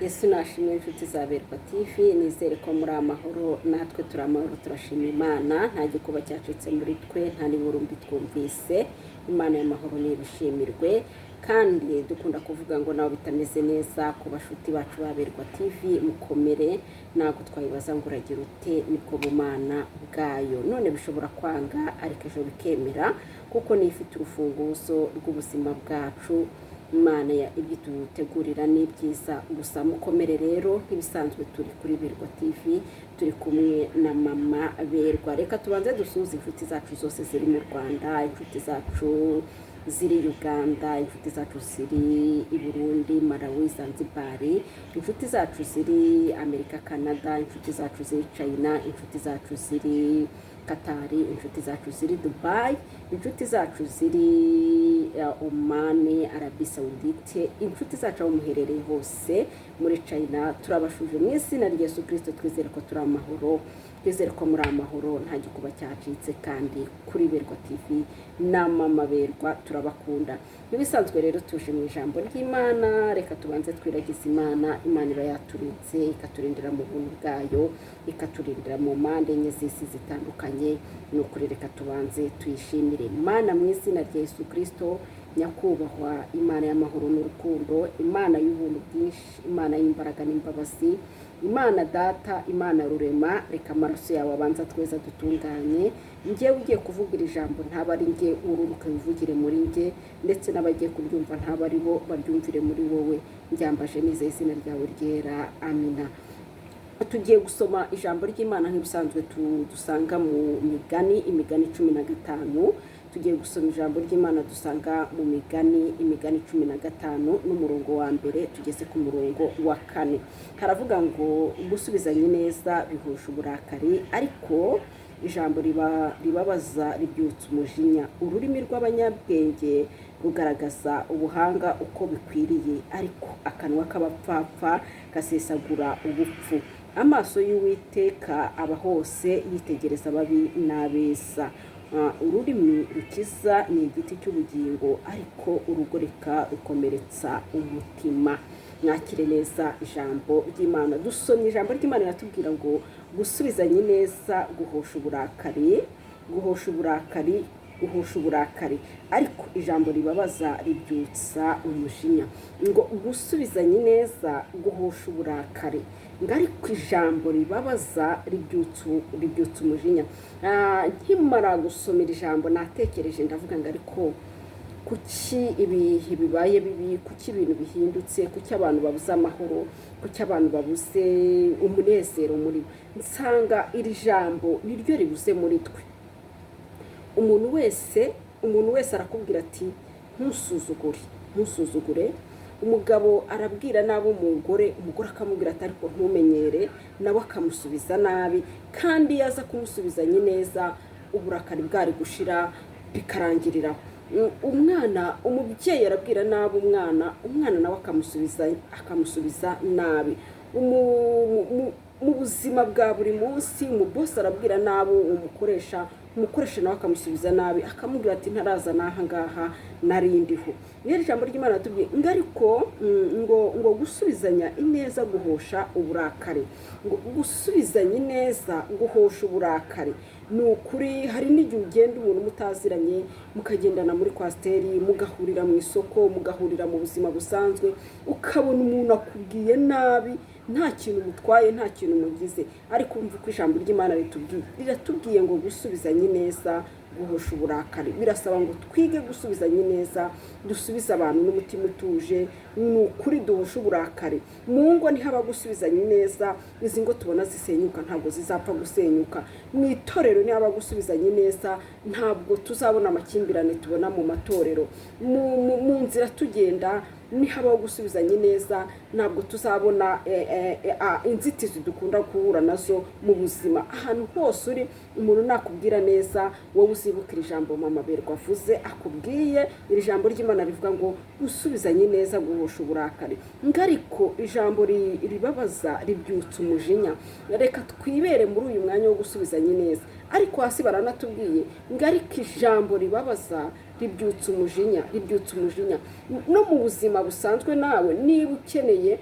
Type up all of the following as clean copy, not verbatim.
Yesu nashimwe, inshuti za Berwa TV. Nizere ko muri amahoro, natwe turi amahoro, turashima Imana. Nta gikuba cyacitse muri twe, nta n'inkuru mbi twumvise. Imana y'amahoro ntibishimirwe. Kandi dukunda kuvuga ngo nawe bitameze neza, ku bashuti bacu ba Berwa TV, mukomere. Ntabwo twayibaza ngo uragira ute, nibwo bumana bwayo. None bishobora kwanga, ariko ejo bikemera, kuko niyo ifite urufunguzo rw'ubuzima bwacu. Imana ya ibyo itutegurira ni byiza gusa. Mukomere rero. Nk'ibisanzwe turi kuri Berwa TV, turi kumwe na Mama Berwa. Reka tubanze dusuhuze inshuti zacu zose ziri mu Rwanda, inshuti zacu ziri Uganda, inshuti zacu ziri i Burundi, Malawi, Zanzibari, inshuti zacu ziri Amerika, Canada, inshuti zacu ziri China, inshuti zacu ziri Katari, inshuti zacu ziri Dubai, inshuti zacu ziri Oman, Arabie Saoudite, inshuti zacu aho muherereye hose muri China, turabashuje mu izina rya Yesu Kirisito. Twizere ko turi amahoro, twizere ko muri amahoro, nta gikuba cyacitse. Kandi kuri Berwa TV na Mama Berwa turabakunda. Nk'ibisanzwe rero tuje mu ijambo ry'Imana. Reka tubanze twiragize Imana. Imana iba yaturinze, ikaturindira mu buntu bwayo, ikaturindira mu mpande enye z'isi zitandukanye. Ni ukuri, reka tubanze tuyishimire Imana mu izina rya Yesu Kirisito. Nyakubahwa Imana y'amahoro n'urukundo, Imana y'ubuntu bwinshi, Imana y'imbaraga n'imbabazi, Imana Data, Imana Rurema, reka amaraso yawe abanza tweza dutunganye. Njyewe ugiye kuvuga iri jambo ntaba ari njye, ururuka wivugire muri njye, ndetse n'abagiye kuryumva ntaba ari bo, baryumvire muri wowe. Mbyambaje nizeye izina ryawe ryera, amina. Tugiye gusoma ijambo ry'Imana nk'ibisanzwe, dusanga mu Migani, Imigani 15. Tugiye gusoma ijambo ry'Imana dusanga mu Migani, Imigani 15 n'umurongo wa mbere tugeze ku murongo wa kane. Haravuga ngo: "Gusubizanya neza bihosha uburakari, ariko ijambo ribabaza ribyutsa umujinya. Ururimi rw'abanyabwenge rugaragaza ubuhanga uko bikwiriye, ariko akanwa k'abapfapfa gasesagura ubupfu. Amaso y'Uwiteka aba hose, yitegereza ababi n'abeza. Ururimi rukiza ni igiti cy'ubugingo, ariko urugoreka rukomeretsa umutima." Mwakire neza ijambo ry'Imana. Dusomye ijambo ry'Imana riratubwira ngo gusubizanya neza guhosha uburakari, guhosha uburakari, guhosha uburakari, ariko ijambo ribabaza ribyutsa umujinya. Ngo gusubizanya neza guhosha uburakari, ngo ariko ijambo ribabaza ribyutsa umujinya. Nkimara gusomera ijambo natekereje, ndavuga ngo: "Ariko kuki ibihe bibaye bibi? Kuki ibintu bihindutse? Kuki abantu babuze amahoro? Kuki abantu babuze umunezero muri bo?" Nsanga iri jambo niryo ribuze muri twe. Umuntu wese arakubwira ati: "Ntusuzugure, ntusuzugure." Umugabo arabwira nabi umugore, umugore akamubwira ati: "Ariko ntumenyere." Nawe akamusubiza nabi, kandi iyo aza kumusubizanya neza uburakari bwari gushira, bikarangiriraho. Umwana, umubyeyi arabwira nabi umwana, umwana nawe akamusubiza nabi. Mu buzima bwa buri munsi, umubosi arabwira nabi umukoresha, umukoresha nawe akamusubiza nabi, akamubwira ati: "Ntaraza n'aha ngaha narindiho." Niyo ijambo ry'Imana ratubwiye ngo ariko ngo gusubizanya ineza guhosha uburakari, ngo gusubizanya ineza guhosha uburakari. Ni ukuri, hari n'igihe ugenda umuntu mutaziranye, mukagendana muri coaster, mugahurira mu isoko, mugahurira mu buzima busanzwe, ukabona umuntu akubwiye nabi, nta kintu mutwaye, nta kintu mugize. Ariko umva uko ijambo ry'Imana ritubwiye, riratubwiye ngo gusubizanya ineza guhosha uburakari. Birasaba ngo twige gusubizanya ineza, dusubize abantu n'umutima utuje. Ni ukuri, duhoshe uburakari. Mu ngo ntihaba gusubizanya ineza, izi ngo tubona zisenyuka ntabwo zizapfa gusenyuka. Mu itorero ntihaba gusubizanya ineza, ntabwo tuzabona amakimbirane tubona mu matorero. Mu nzira tugenda nihabaho gusubizanya ineza, ntabwo tuzabona inzitizi dukunda guhura nazo mu buzima. Ahantu hose uri, umuntu nakubwira neza, wowe uzibukira ijambo Mama Berwa avuze, akubwiye. Iri jambo ry'Imana rivuga ngo gusubizanya neza guhosha uburakari, ngo ariko ijambo ribabaza ribyutsa umujinya. Reka twibere muri uyu mwanya wo gusubizanya neza. Ariko hasi baranatubwiye ngo ariko ijambo ribabaza ribyutsa umujinya, ribyutsa umujinya. No mu buzima busanzwe, nawe niba ukeneye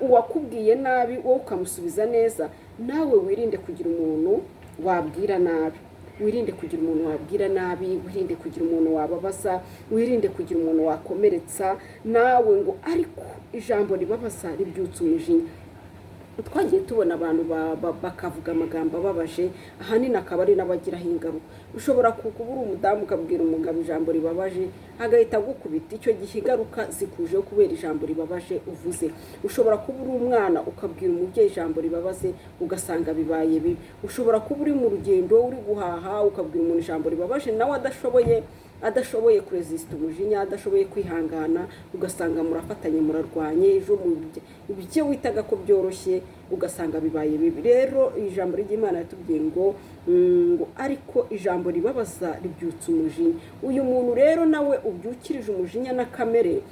Uwakubwiye nabi wowe ukamusubiza neza. Nawe wirinde kugira umuntu wabwira nabi, wirinde kugira umuntu wabwira nabi, wirinde kugira umuntu wababaza, wirinde kugira umuntu wakomeretsa nawe. Ngo ariko ijambo ribabaza ribyutsa umujinya. Twagiye tubona abantu bakavuga amagambo ababaje, ahanini akaba ari n'abagiraho ingaruka. Ushobora kuba uri umudamu, ukabwira umugabo ijambo ribabaje, agahita agukubita. Icyo gihe ingaruka zikujeho kubera ijambo ribabaje uvuze. Ushobora kuba uri umwana, ukabwira umubyeyi ijambo ribabaze, ugasanga bibaye bibi. Ushobora kuba uri mu rugendo, uri guhaha, ukabwira umuntu ijambo ribabaje, nawe adashoboye kuresisita umujinya, adashoboye kwihangana, ugasanga murafatanye, murarwanye. Ejo ibyo witaga ko byoroshye ugasanga bibaye bibi. Rero ijambo ry'Imana yatubwiye ngo ariko ijambo ribabaza ribyutsa umujinya. Uyu muntu rero nawe ubyukirije umujinya na kamere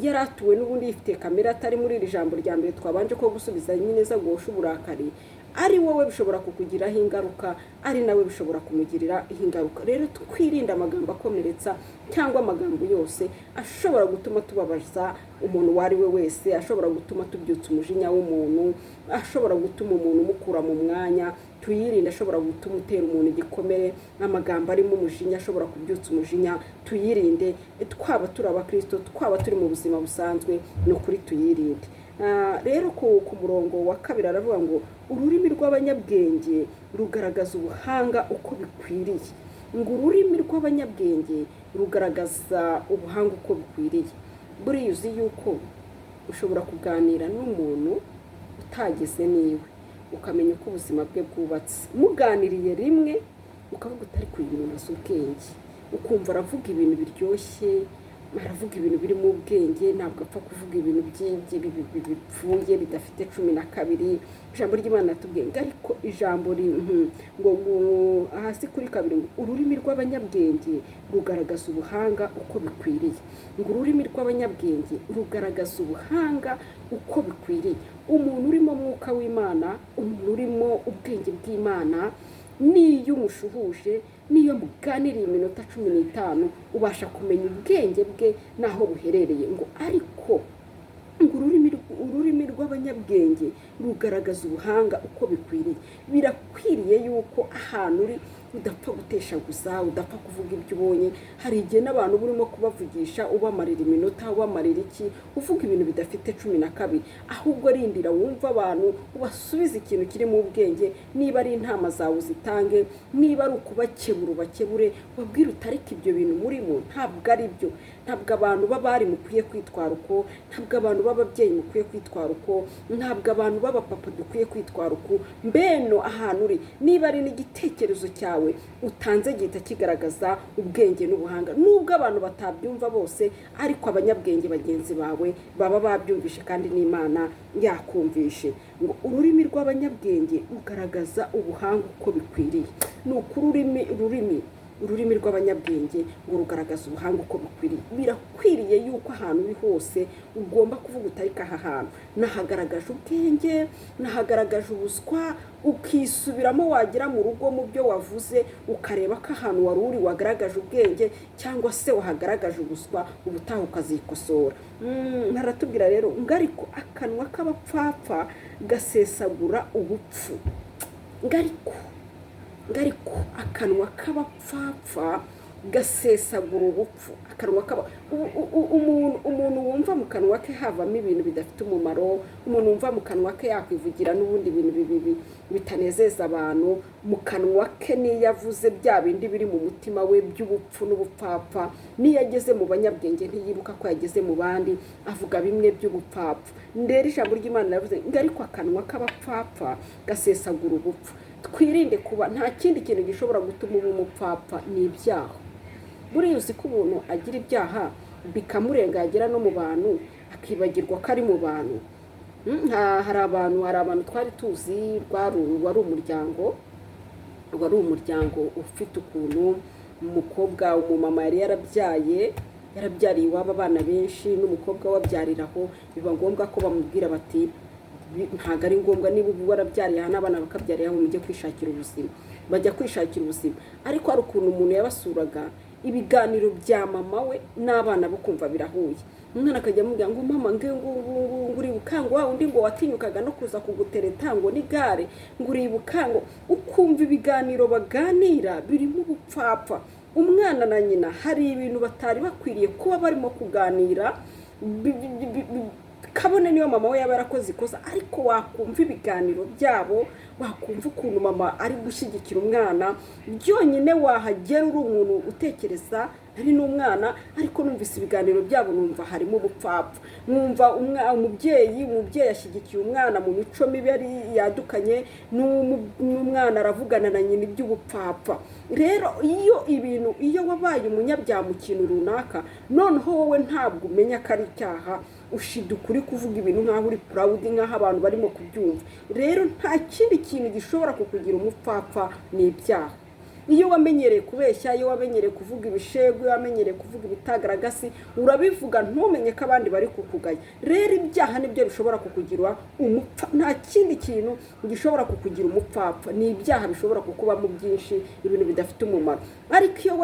yari atuwe n'ubundi yifitiye kamere atari muri iri jambo rya mbere twabanje ko gusubiza neza guhosha uburakari, ari wowe bishobora kukugiraho ingaruka, ari nawe bishobora kumugirira ingaruka. Rero twirinde amagambo akomeretsa cyangwa amagambo yose ashobora gutuma tubabaza umuntu uwo ari we wese, ashobora gutuma tubyutsa umujinya w'umuntu, ashobora gutuma umuntu umukura mu mwanya. Tuyirinde. Ashobora gutuma utera umuntu igikomere, amagambo arimo umujinya ashobora kubyutsa umujinya, tuyirinde. Twaba turi abakristo, twaba turi mu buzima busanzwe, ni ukuri tuyirinde. Rero ku murongo wa kabiri aravuga ngo ururimi rw'abanyabwenge rugaragaza ubuhanga uko bikwiriye. Ngo ururimi rw'abanyabwenge rugaragaza ubuhanga uko bikwiriye. Buriya uzi yuko ushobora kuganira n'umuntu utageze niwe, ukamenya uko ubuzima bwe bwubatse, muganiriye rimwe, ukavuga uti: "Ariko uyu muntu azi ubwenge." Ukumva aravuga ibintu biryoshye, aravuga ibintu birimo ubwenge, ntabwo apfa kuvuga ibintu bipfuye, bidafite 12. Ijambo ry'Imana yatubwiye ngo ariko ijambo ngo hasi kuri kabiri ngo ururimi rw'abanyabwenge rugaragaza ubuhanga uko bikwiriye. Ngo ururimi rw'abanyabwenge rugaragaza ubuhanga uko bikwiriye. Umuntu urimo mwuka w'Imana, umuntu urimo ubwenge bw'Imana, n'iyo umushuhuje, n'iyo muganiriye iminota 15, ubasha kumenya ubwenge bwe n'aho buherereye. Ngo ariko ngo ururimi rw'abanyabwenge rugaragaza ubuhanga uko bikwiriye. Birakwiriye yuko ahantu uri udapfa guteshaguza, udapfa kuvuga ibyo ubonye. Hari igihe n'abantu uba urimo kubavugisha, ubamarira iminota, ubamarira iki, uvuga ibintu bidafite 12. Ahubwo rindira wumve abantu, ubasubize ikintu kirimo ubwenge. Niba ari intama zawe uzitange, niba ari ukubakebura ubakebure, ubabwire utariko ibyo bintu murimo ntabwo ari byo, ntabwo abantu b'abari mukwiye kwitwara uko, ntabwo abantu b'ababyeyi mukwiye kwitwara uko, ntabwo abantu b'abapapa dukwiye kwitwara uko. Mbeno ahantu uri, niba ari n'igitekerezo cyawe utanze, gihita kigaragaza ubwenge n'ubuhanga. Nubwo abantu batabyumva bose, ariko abanyabwenge bagenzi bawe baba babyumvishe, kandi n'Imana yakumvishe. Ngo ururimi rw'abanyabwenge rugaragaza ubuhanga uko bikwiriye. Ni uko ururimi rw'abanyabwenge ngo rugaragaza ubuhanga uko bikwiriye. Birakwiriye yuko ahantu uri hose ugomba kuvuga utariko aha hantu nahagaragaje ubwenge, nahagaragaje ubuswa, ukisubiramo. Wagera mu rugo, mu byo wavuze, ukareba ko ahantu wari uri wagaragaje ubwenge cyangwa se wahagaragaje ubuswa, ubutaha ukazikosora. Haratubwira rero ngo ariko akanwa k'abapfapfa gasesagura ubupfu. Ngo ariko akanwa k'abapfapfa gasesagura ubupfu. Akanwa k'aba umuntu wumva mu kanwa ke havamo ibintu bidafite umumaro, umuntu wumva mu kanwa ke yakwivugira n'ubundi bintu bitanezeza abantu, mu kanwa ke niyo avuze bya bindi biri mu mutima we by'ubupfu n'ubupfapfa, niyo ageze mu banyabwenge ntiyibuka ko yageze mu bandi, avuga bimwe by'ubupfapfa. Ndera ijambo ry'Imana riravuze ngo ariko akanwa k'abapfapfa gasesagura ubupfu. Twirinde kuba, nta kindi kintu gishobora gutuma uba umupfapfa, ni ibyaha. Buriya uzi ko umuntu agira ibyaha bikamurenga, yagera no mu bantu akibagirwa ko ari mu bantu. Hari abantu twari tuzi, wari umuryango ufite ukuntu umukobwa, umumama yari yarabyariye iwabo abana benshi, n'umukobwa we abyariraho. Biba ngombwa ko bamubwira bati: "Ntabwo ari ngombwa, niba ubu warabyariye aha n'abana bakabyarira aho, mujye kwishakira ubuzima." Bajya kwishakira ubuzima, ariko hari ukuntu umuntu yabasuraga, ibiganiro bya mama we n'abana bo kumva birahuye. Umwana akajya amubwira ngo: "Mama, ngo ngo ngo ngo uribuka ngo wa undi ngo watinyukaga no kuza kugutereta ngo n'igare, ngo uribuka ngo." Ukumva ibiganiro baganira birimo ubupfapfa. Umwana na nyina hari ibintu batari bakwiriye kuba barimo kuganira, kabone niyo mama we yaba yarakoze ikosa. Ariko wakumva ibiganiro byabo, wakumva ukuntu mama ari gushyigikira umwana, byonyine wahagera uri umuntu utekereza ari n'umwana. Ariko numvise ibiganiro byabo, numva harimo ubupfapfa, nkumva umubyeyi ashyigikiye umwana mu mico mibi yari yadukanye, n'umwana aravugana na nyina iby'ubupfapfa. Rero iyo ibintu, iyo wabaye umunyabyaha mu kintu runaka, noneho wowe ntabwo umenya ko ari icyaha, ushiduka uri kuvuga ibintu nk'aho uri proud, nk'aho abantu barimo kubyumva. Rero nta kindi kintu gishobora kukugira umupfapfa, ni ibyaha. Iyo wamenyereye kubeshya, iyo wamenyereye kuvuga ibishegu, iyo wamenyereye kuvuga ibitagaragasi, urabivuga ntumenye ko abandi bari kukugaya. Rero ibyaha nibyo bishobora kukugira umupfa. Nta kindi kintu gishobora kukugira umupfapfa, ni ibyaha bishobora kukubamo byinshi, ibintu bidafite umumaro. Ariko iyo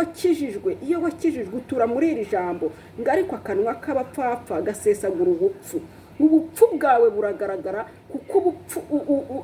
wakijijwe utura muri iri jambo ngo: "Ariko akanwa k'abapfapfa gasesagura ubupfu." Ubupfu bwawe buragaragara, kuko ubupfu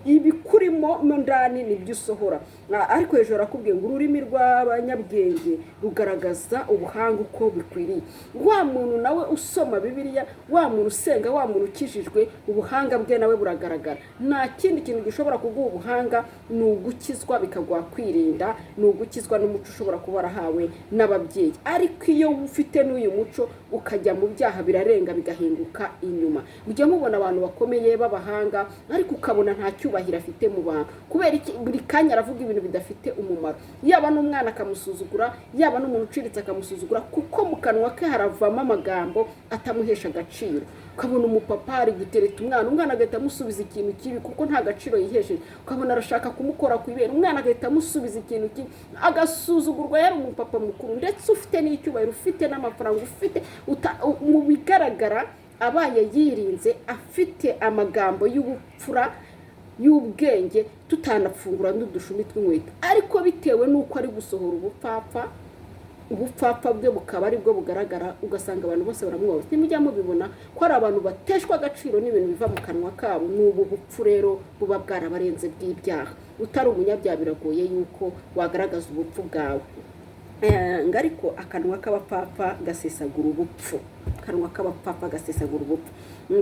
ibikurimo mo ndani nibyo usohora. Ariko hejuru arakubwiye ngo: "Ururimi rw'abanyabwenge rugaragaza ubuhanga uko bikwiriye." Wa muntu nawe usoma Bibiliya, wa muntu usenga, wa muntu ukijijwe, ubuhanga bwe nawe buragaragara. Nta kindi kintu gishobora kuguha ubuhanga, ni ugukizwa bikaguha kwirinda, ni ugukizwa n'umuco ushobora kuba warahawe n'ababyeyi. Ariko iyo ufite n'uyu muco ukajya mu byaha, birarenga bigahinguka inyuma. Mujya mubona abantu bakomeye b'abahanga, ariko ukabona nta cyubahiro afite mu bantu. Kubera iki? Buri kanya aravuga ibintu bidafite umumaro, yaba n'umwana akamusuzugura, yaba n'umuntu uciriritse akamusuzugura, kuko mu kanwa ke haravamo amagambo atamuhesha agaciro. Ukabona umupapa ari gutereta umwana, umwana agahita amusubiza ikintu kibi kuko nta gaciro yihesheje. Ukabona arashaka kumukora ku ibere, umwana agahita amusubiza ikintu kibi, agasuzugurwa. Yari umupapa mukuru ndetse ufite n'icyubahiro, ufite n'amafaranga, ufite mu bigaragara, abaye yirinze, afite amagambo y'ubupfura, y'ubwenge, tutanafungura n'udushumi tw'inkweto. Ariko bitewe n'uko ari gusohora ubupfapfa, ubupfapfa bwe bukaba aribwo bugaragara, ugasanga abantu bose baramwubaha. Ntimujya mubibona ko hari abantu bateshwa agaciro n'ibintu biva mu kanwa kabo? Ni ubu bupfu rero buba bwarabarenze bw'ibyaha. Utari umunyabyaha biragoye yuko wagaragaza ubupfu bwawe. Ngo: "Ariko akanwa k'abapfapfa gasesagura ubupfu." Akanwa k'abapfapfa gasesagura ubupfu.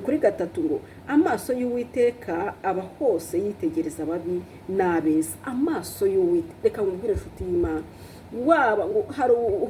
Kuri gatatu ngo: "Amaso y'Uwiteka aba hose, yitegereza ababi n'abeza." Amaso y'Uwiteka, reka nkubwire, inshuti y'Imana, waba ngo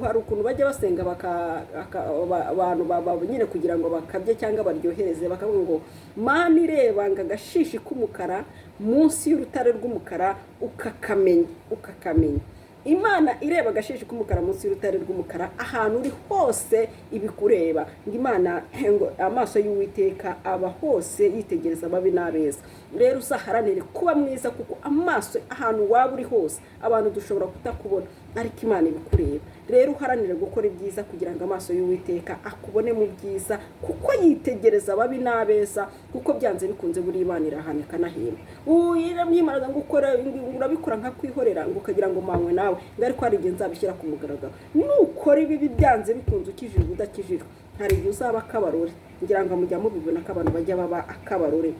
hari ukuntu bajya basenga abantu nyine kugira ngo bakabye cyangwa baryohereze, bakavuga ngo: "Mana ireba ngo agashishi k'umukara munsi y'urutare rw'umukara ukakamenya." Ukakamenya Imana ireba agashishi k'umukara munsi y'urutare rw'umukara, ahantu uri hose ibikureba. Ngo Imana, ngo amaso y'Uwiteka aba hose, yitegereza ababi n'abeza. Rero uzaharanire kuba mwiza, kuko amaso, ahantu waba uri hose, abantu dushobora kutakubona, ariko Imana ibikureba. Rero uharanire gukora ibyiza kugira ngo amaso y'Uwiteka akubone mu byiza, kuko yitegereza ababi n'abeza, kuko byanze bikunze buri Imana irahana ikanahemba. Uyimaraga ngo ukora, urabikora nka kwihorera, ngo ukagira ngo manywe nawe, ngo ariko hari igihe nzabishyira ku mugaragaro. Nukora ibibi, byanze bikunze, ukijijwe udakijijwe, hari igihe uzaba akabarore. Ngira ngo mujya mubibona ko abantu bajya baba akabarore.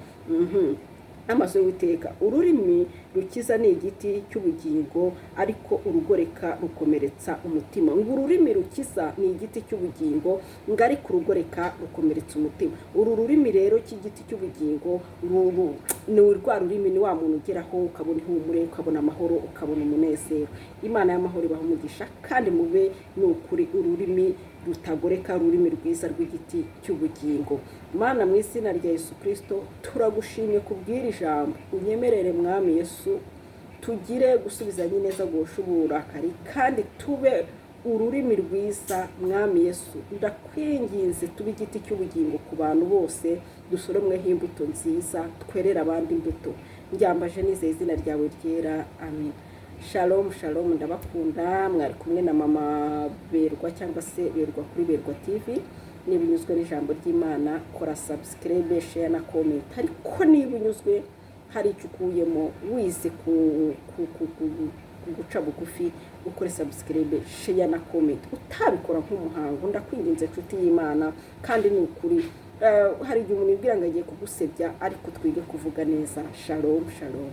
Amaso y'Uwiteka. Ururimi rukiza ni igiti cy'ubugingo, ariko urugoreka rukomeretsa umutima. Ngo ururimi rukiza ni igiti cy'ubugingo, ngo ariko urugoreka rukomeretsa umutima. Uru rurimi rero cy'igiti cy'ubugingo, ruru ni rwa rurimi, ni wa muntu ugeraho ukabona ihumure, ukabona amahoro, ukabona umunezero. Imana y'amahoro ibaha umugisha, kandi mube ni ukuri ururimi rutagoreka, ururimi rwiza rw'igiti cy'ubugingo. Mana, mu izina rya Yesu Kirisito, turagushimye kubw'iri jambo. Unyemerere, Mwami Yesu, tugire gusubizanya ineza guhosha uburakari, kandi tube ururimi rwiza. Mwami Yesu, ndakwinginze, tube igiti cy'ubugingo ku bantu bose, dusoromweho imbuto nziza, twerere abandi imbuto. Ndyambaje nizeye izina ryawe ryera, amen. Shalom, shalom, ndabakunda. Mwari kumwe na Mama Berwa cyangwa se Berwa kuri Berwa TV. Niba unyuzwe n'ijambo ry'Imana, kora subscribe, share na comment. Ariko niba unyuzwe, hari icyo ukuyemo, wize ku Guca bugufi, ukore subscribe, share na comment. Utabikora nk'umuhango, ndakwinginze, inshuti y'Imana. Kandi ni ukuri, hari igihe umuntu yibwira ngo agiye kugusebya, ariko twige kuvuga neza. Shalom, shalom.